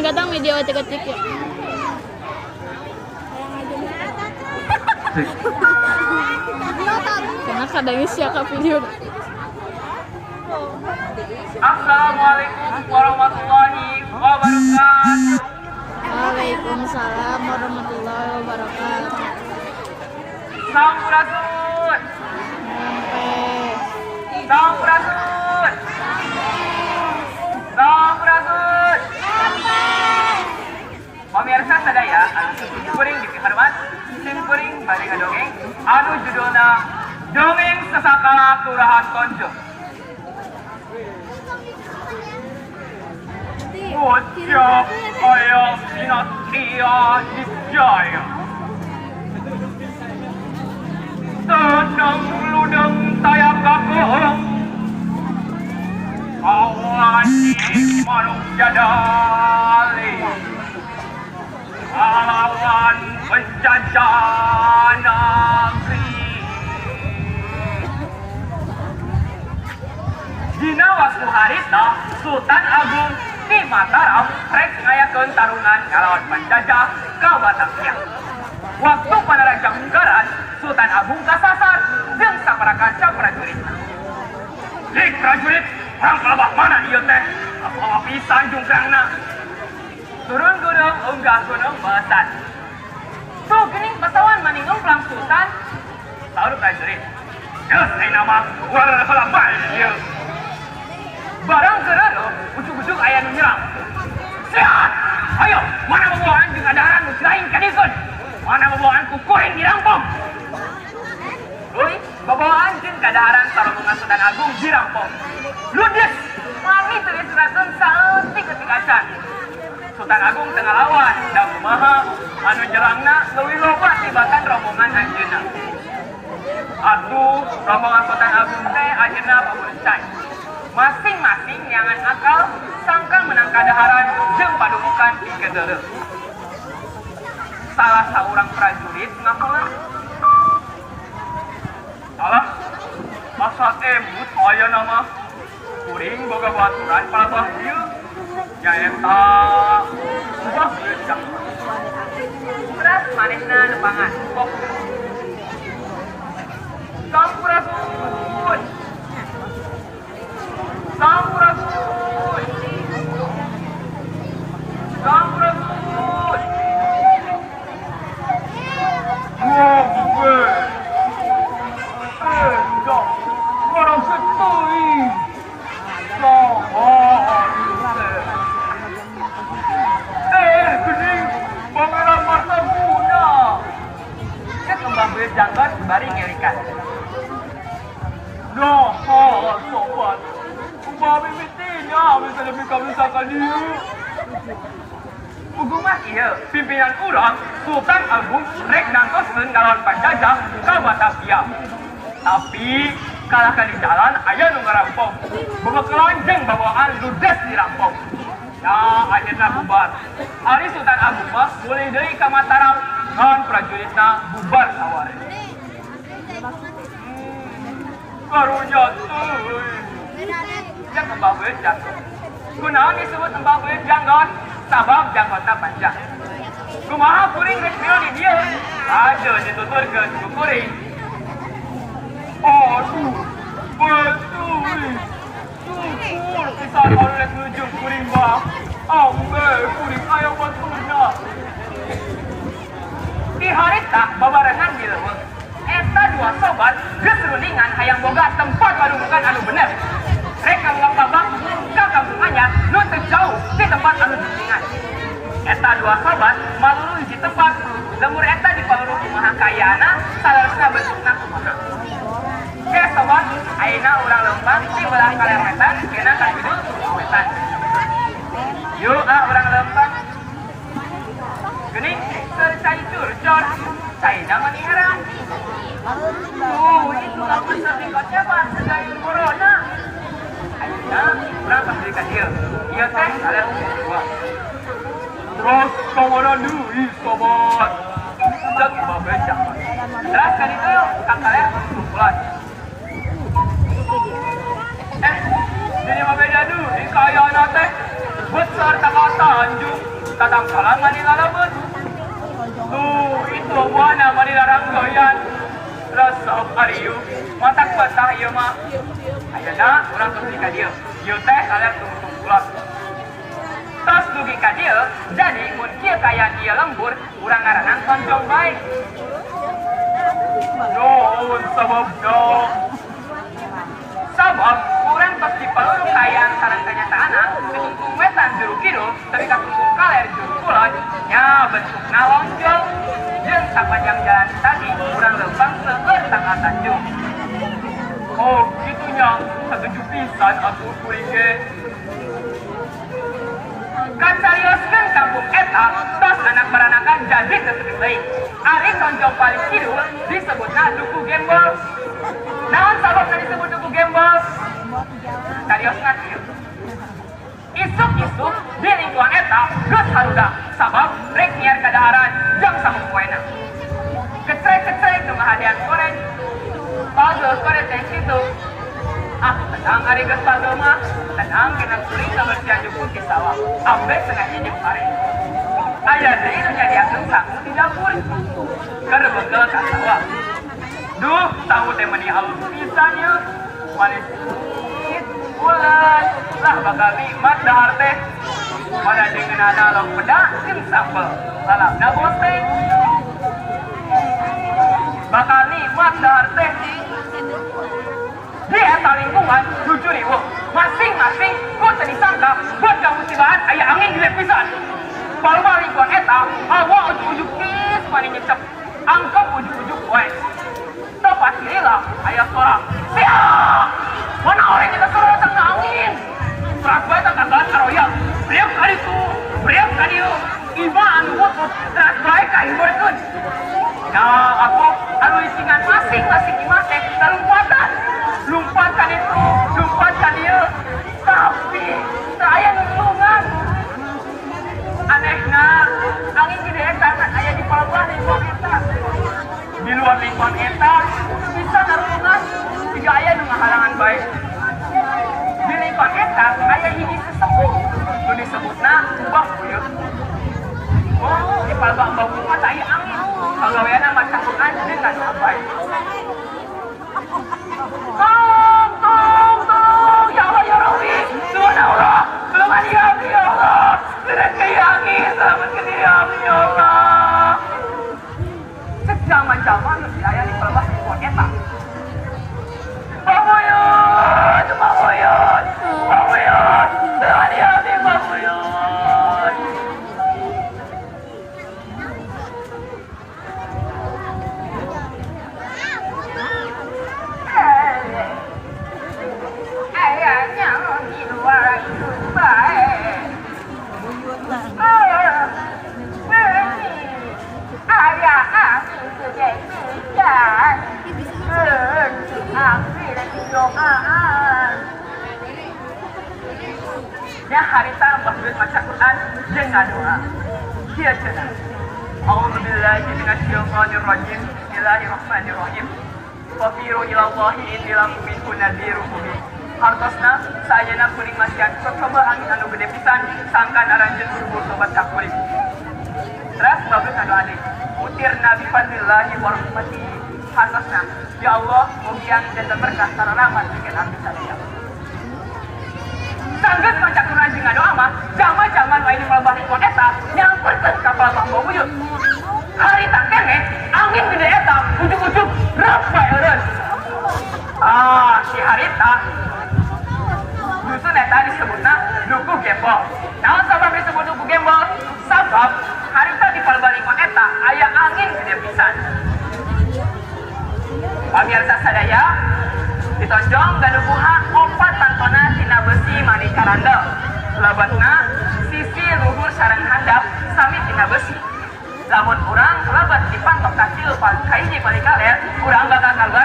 Datang media cek-cek ya. Karena kadangnya siapa video. Assalamualaikum warahmatullahi wabarakatuh. Waalaikumsalam warahmatullahi wabarakatuh. Sampurasun. Sampai. Sampurasun. Sampurasun. Pemirsa sadaya anu kuring dipihormat, sim kuring bade ngadongeng anu judulna Dongeng Sasakala Kelurahan Tonjong. Bocah aya sinatria dijaya. Tenang ludeng taya kakong. Kawani manusia dali. Pahlawan penjajah negeri. Dina waktu harita Sultan Agung di Mataram rek ngayakeun tarungan ngalawan penjajah ka Batavia. Waktu panaraja munggaran, Sultan Agung kasasar jeung saparakanca prajurit. Lik prajurit, urang kalabah mana ieu teh? Apa pisan jungkrangna? Turun gunung, unggah gunung balesan. Tuh geuning pasawan maning ngemplang Sultan. Saur prajurit. Geus ayeuna mah urang heula bae ieu. Barang keureuh, ujug-ujug aya nu nyerang. Siat! Ayo, mana babawaan jeung kadaharan nu lain kadiekeun? Mana babawaan ku kuring dirampok? Euy, babawaan jeung kadaharan sarombongan Sultan Agung dirampok. Ludes, mani teu diserakeun saeutik ketik acan. Sultan Agung teu ngalawan, da kumaha anu nyerangna leuwih loba tibatan rombongan anjeunna. Atuh, rombongan Sultan Agung teh akhirna paburcai. Masing-masing nyangan akal sangka menang kadaharan jeung padukukan pikedeuleu. Salah saurang prajurit ngahola. Alah, asa emut aya nama. Kuring boga baturan palabah ieu. Nyaeta ubah geujang. Beras manehna nepangan. Kok. Sampurasun. Sampurasun. Sampurasun. Wah, enggak, orang setui. Geuning Pangeran Martaguna. Cek Mbah Buyut Janggot bari ngelikan. Nah, sobat. Kumaha mimitinya bisa lebih kami ka dieu. Puguh mah ieu, pimpinan urang Sultan Agung rek nangtoskeun ngalawan panjajah ka Batavia. Tapi kalahkan di jalan aya nu ngarampok. Babakalan jeung babawaan ludes dirampok. Ya akhirna bubar. Ari Sultan Agung mah mulih deui ka Mataram ngan prajuritna bubar saware. Karunya teuing. Cek Mbah Buyut Janggot. Kunaon disebut Mbah Buyut Janggot? Sabab janggotna panjang. Kumaha kuring rek milu di dieu? Aja dituturkeun ku kuring. Aduh, betul. Syukur pisan anu rek nuju kuring mah. Ambe kuring aya baturna. Di harita babarengan di leuweung. Eta dua sobat geus rundingan hayang boga tempat padukukan anu bener. Rek kaluang babak ka kampung anyar nu teu jauh di tempat anu rundingan. Eta dua sobat maluru hiji tempat. Lembur eta dipaluru kumaha kaayana, saleresna bentukna kumaha. Oke sobat, ayeuna urang leumpang ti belah kaler wetan kena ka kidul wetan. Yuk ah urang leumpang. Geuning keur cai curcor, caina mani herang. Tuh, itu lamun sering kocepan segayun corona. Ayeuna urang tos deui ka dieu. Ieu teh kaler dua. Terus kamana deui sobat? Cek Mbah Buyut Janggot. Terus ka ditu ka kaler kumpulan. Jadi mah beda deui kaayana teh. Besar ka Tanjung. Kalebet. Tuh, itu buahna mah dilaranggoyan. Resep ariu, matak betah ieu mah. Ayeuna urang dugi ka dieu. Ieu teh kalian tungtung kulon. Tos dugi ka dieu, jadi mun kieu kaayaan ieu lembur, urang ngaranna tonjong bae. Nuhun sababna. Sabab urang tos dipaluru kaayaan sareng kanyataanna, tungtung wetan juru kidul, tapi ka tungtung kaler juru kulon, nya bentukna lonjong. Jeung sapanjang jalan tadi urang lempang seueur tangkal tanjung. Oh, gitunya, satuju pisan atuh kuring ge. Kacarioskeun kampung eta tos anak baranakan jadi teu deui. Ari tonjong paling kidul disebutna Duku Gembol. Naon sababna disebut Duku Gembol? Cariosna kieu. Isuk-isuk di lingkungan eta geus haruda sabab rek nyiar kadaharan jang sapopoena. Kecrek-kecrek nu ngahadean korek. Pageuh korek teh kitu. Ah, tenang ari geus pageuh mah. Tenang kena kuring kabersihan jukung di sawah. Ambek tengah nyenyep pare. Aya deui nu nyadiakeun sangu di dapur. Keur bekel ka sawah. Duh, sangu teh meuni alus pisan yeuh. Manis bulan lah bakal nikmat dahar teh. Mana dengeunana lauk peda jeung sambel. Lalapna boseng. Bakal nikmat dahar teh. Di eta lingkungan jujur riweuh. Masing-masing ku teu disangka buat kamusibahan aya angin gede pisan. Palebah lingkungan eta hawa ujug-ujug geus mani nyecep. Angkep ujug-ujug wae. Teu pasti lila aya suara. Siap! Mana orang kita suara datang angin. Teras bae tatanggaan karoyang. Riak ka ditu, riak ka dieu. Imah anu butut teras bae kahimborkeun. Nah, aku anu isingan masing-masing imah teh talumpatan. Lumpat ka ditu, lumpat ka dieu. Tapi teu aya nu nulungan. Anehna, angin gede eta kan aya di palebah lingkungan eta. Di luar lingkungan eta teu bisa narulungan, siga aya nu ngahalangan bae. Di lingkungan eta aya hiji sesepuh nu disebutna Mbah Buyut. Oh, di palebah Mbah Buyut mah aya angin. Pagaweanna maca Quran jeung ngadoa bae. Tolong, tolong, tolong, ya Allah ya Rabbi, subhanallah, tolongan ya Rabbi ya Allah, selamatkan ya angin, selamatkan ya Rabbi ya Allah. Cek zaman-zaman nu aya di palebah lingkungan eta. Mbah Buyut, Mbah Buyut, Mbah Buyut, tolongan ya Rabbi, Mbah Buyut. Ayahnya di luar itu baik. Ayah angin gede pisan. Ambil doaan. Nya harita Mbah Buyut maca Quran jeung ngadoa. Kieu cenah. A'udzubillahi minasyaitonirrajim. Bismillahirrahmanirrahim. Fafiru ilallahi inni lakum minhu nadhirun mubin. Hartosna saayana kuring masihan cocoba angin anu gede pisan sangkan aranjeun buru-buru tobat ka kuring. Teras Mbah Buyut ngadoa deui. Mutirna bi fadlillahi wa rahmatihi. Hartosna, ya Allah, mugi angin janten berkah sareng rahmat pikeun abdi sadaya. Sanggeus maca Quran jeung ngadoa mah, jama-jama nu aya di palebah lingkungan eta nyamperkeun ka palebah Mbah Buyut. Harita keneh angin gede eta ujug-ujug rep bae eureun. Ah, si harita dusun eta disebutna Duku Gembol. Naon sabab disebut Duku Gembol? Sabab harita di palebah lingkungan eta aya angin gede pisan. Pamirsa sadaya, ditonjong gaduh opat tantona tina besi mani karandel. Lebetna sisi luhur sareng handap sami tina besi. Lamun urang lebet dipantok kacil kahiji paling kaler, urang bakal kaluar.